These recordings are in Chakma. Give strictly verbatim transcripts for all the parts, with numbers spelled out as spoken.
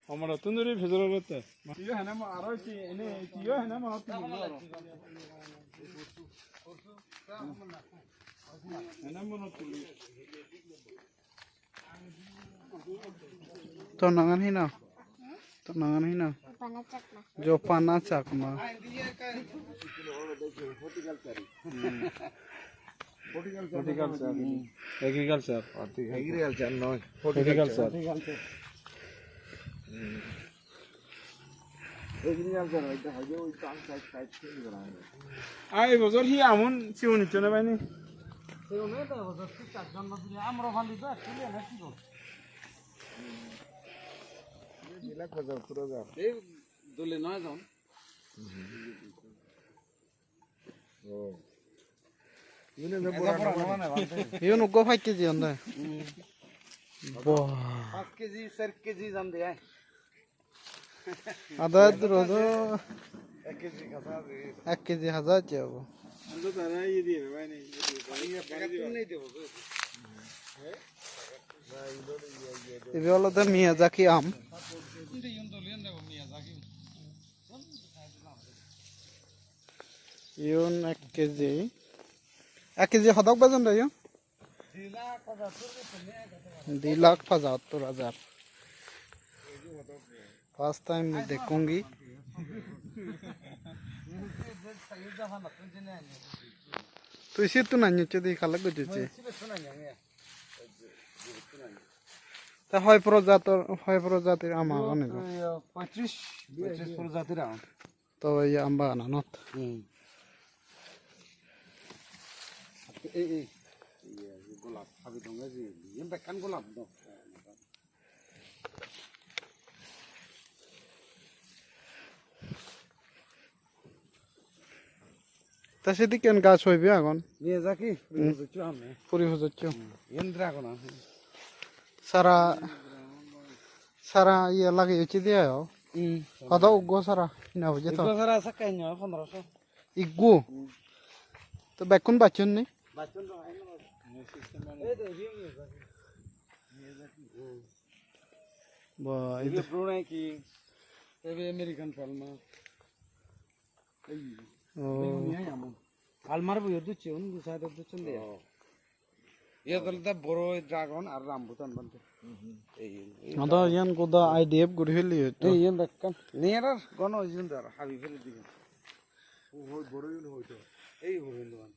Amarattun duri pejor olotte. Tiyo hene mo aro ti ene tiyo hene mo aro ti aro. Tor nangan hi nang? Tor nangan hi nang? Jopana Chakma. Jopana Chakma. Horticulture. Agriculture. Agriculture noi. Agriculture. Agriculture hoide, hoide oi taan side, side change gora age. Ai bojor hi amon sigon iccho na bani? Sigon oi to bojor ti char jon na dile amro phali to actually ene sigon. Dilak bojor puro jar. Ei dole noi jon. Iyun uggo five K G on de. Boh. Five K G, six K G jan de ai. Ada duro do. Ek K G haja age. Ek K G haja age obo. Ando tara iye diye bhai nei. Iye packet nei debo. Ibe olode Miyazaki aam. Iyun doliyan debo Miyazaki. Iyun ek K G. Ek K G hodok bejon de iyun? Di lakh pachattor hajar. First time dekkungi. Tui sittun anni hocche di collect gojje. Ta hoi projator, hoi projatir aam agon idu? Poitris, poitris projatir aam. To ei aam bagananot. Hmm. Ei, ei. Iye, golap, habi dong ei, iye bekkan golap dong. Ta sedikken gaj hoibe agon? Miyazaki, puri pujoccho ami. Puri pujoccho. Hmm, iyen dragon ami. Sara, sara iye lageye hocche de ayo. Hmm. Hodo uggo sara? Hina hoide to. Uggo sara sakke hinyo pondroso. Iggu? Hmm. To bekkun bacchon ni? Bacchon to, ai no. Ei to, ibe Miyazaki. Miyazaki. Hmm. Ba, ibe idu Brunei King, ibe American Palmer. Ei. Oh. Ibe ni ai amo. Palmer bo idu chun, du side du chun de. Oh. Iyot olode boroi, dragon ar rambutan bhante. Ei, ei. Ado iyan goda I D F guri fele hoito. Ei, iyan bekkan. Near ar gono iyan dar habi fele dibe. O hoi boroi un hoito. Ei boroi un.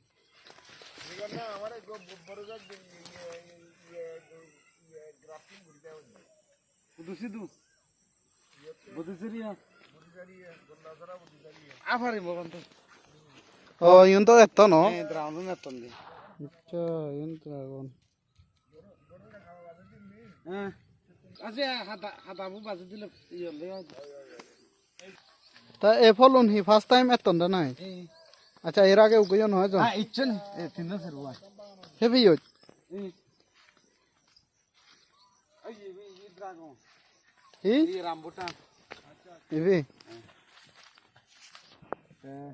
Iyan na amar ek bo-, boroi gaj iye, iye, iye, iye, grafting guri de. Hudu sidu. Bodhicariya. Afari mogon to. Oh, iyun to etton, no? Eh, dragon etton di. Accha, iyun dragon. Eh. Accha, hada, hada bu baje dile iye le. Ta ei pholun hi first time etton da nai? Eh. Accha, er age uggeyo no ejon? Ah, icchon. Eh, tinno serbo ai. Hebi yot? Eh. Ei, ibe, ibe dragon. Hi? Ibe rambutan. Ibe? Eh.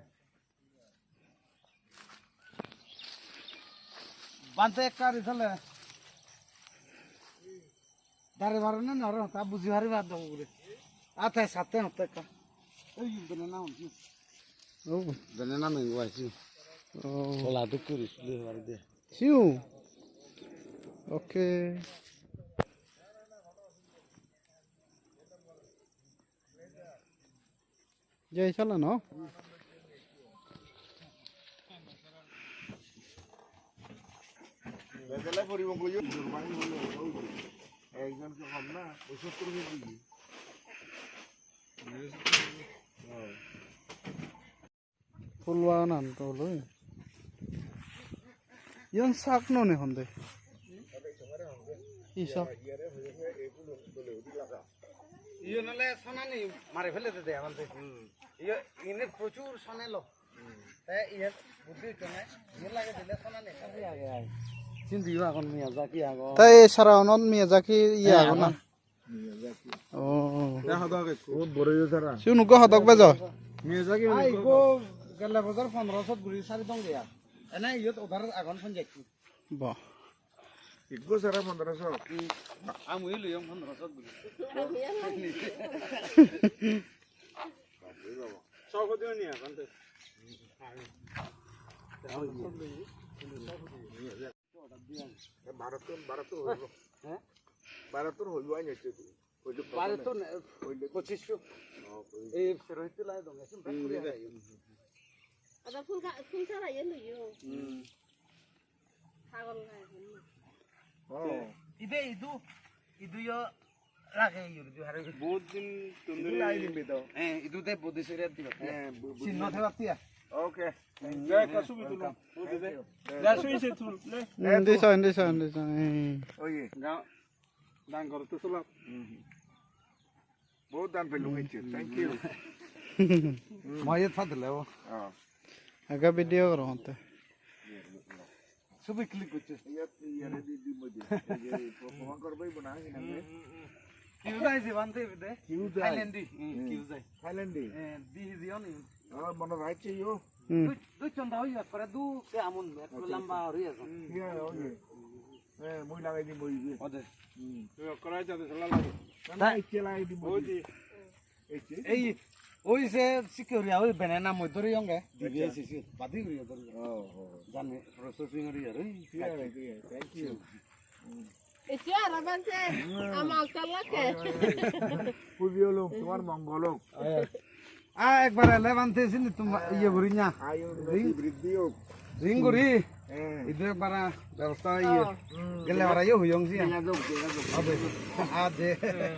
Bhante ekka ri thole. Dare baro na noro, ta buji pariba do ugure. Ate satte hotte ekka. Ei, banana hon. Oh. Banana mango ase. Oh. Hola dokke guri sule pare de. Siu. Okay. Jai sala no? Bedele poribo goyo, Jurmani hole, oi, ekjon ke hom na, oi sottor keji. Phul baganan dol oye. Iyan sak nw ne honde? Hi sak? Iyan ole sonani mari fele de de amante. Iyan ine prochur sone lo. Te iyan buddi tone, iyan lage dile sonani. Age, age, age. Sindi yo agon Miyazaki agon. Te ei sara onot Miyazaki iye agon na? Oh. Te hodok ekko. O boro yo sara. Sigun uggo hodok bejo? Miyazaki. Ai, uggo gelle bojor pondro sot guri sari dong de ya. Ene iyot odar agon ponjaj. Bah. Ikko sara pondroso. Amu ilu yong pondroso guri. Sabo diyo ni akan te. Barattun, barattun hoibo. He? Barattun hoibo ani hocche tu. Hoibo. Barattun, eh, hoibo. Pochishsho. Oh, hoibo. Ei sero hitte lai dong, esun bek kuri age. Ada phul ka, phul sara ye loyo. Hmm. Sagol lai. Oh. Ibe idu, idu yo lage yur ju hare. Bahut din tun dhori. Idu lai din bedo. Eh, idu de bodi sere diba. Eh, bu-, bu-, sinno theba tiya. Okay. Thank you. Jai Kasu bitu. Welcome. Bodi de. Thank you. Jai Sui se thul, le. Hmm, this one, this one, this one. Eh. Oh, ye. Ga-, dan karo to sula. Hmm. Bahut dan pelung icche. Thank you. Moye thadle o. Oh. Aga video goro honte. Subi click gocche. Iyot iyare di di moje. Ei je proman korbo ibo na, hi nang de? Kyuzai je bante bide. Kyuzai. Thailand di. Hmm, hmm. Kyuzai. Thailand di. Eh, di hi jion ni. Ah, mono raiche yo. Hmm. Dui, dui chonda hoi, ekkore du se amun, ekko lamba hori ason. Iya, oye. Eh, mui lagai dim, mui. Ode. Hmm. Tui ekkore jade sala lage. Na, na, icche lagai dim, mui. Oi di. Icche? Ei, oi se sikori, oi banana mui dhori onge. Dibe. Acha. Sisi, badi guri dhori. Oh, oh. Jani processing guri aro. Iya, iya, thank you. Hmm. Icche aro bante, hmm, amal talake. Oi, oi, oi. Huji oluk, tomar mongol ok. Oi, oi. Ah, ekbar ele bante sini tum iye guri na. Ayu ring, unnoti briddhi ok. Ring guri. Eh. Idu ekbar bebosta iye. Oh. Hmm. Gele ora iye huyong si. Dega jok, dega jok. Ade. Ade. Eh.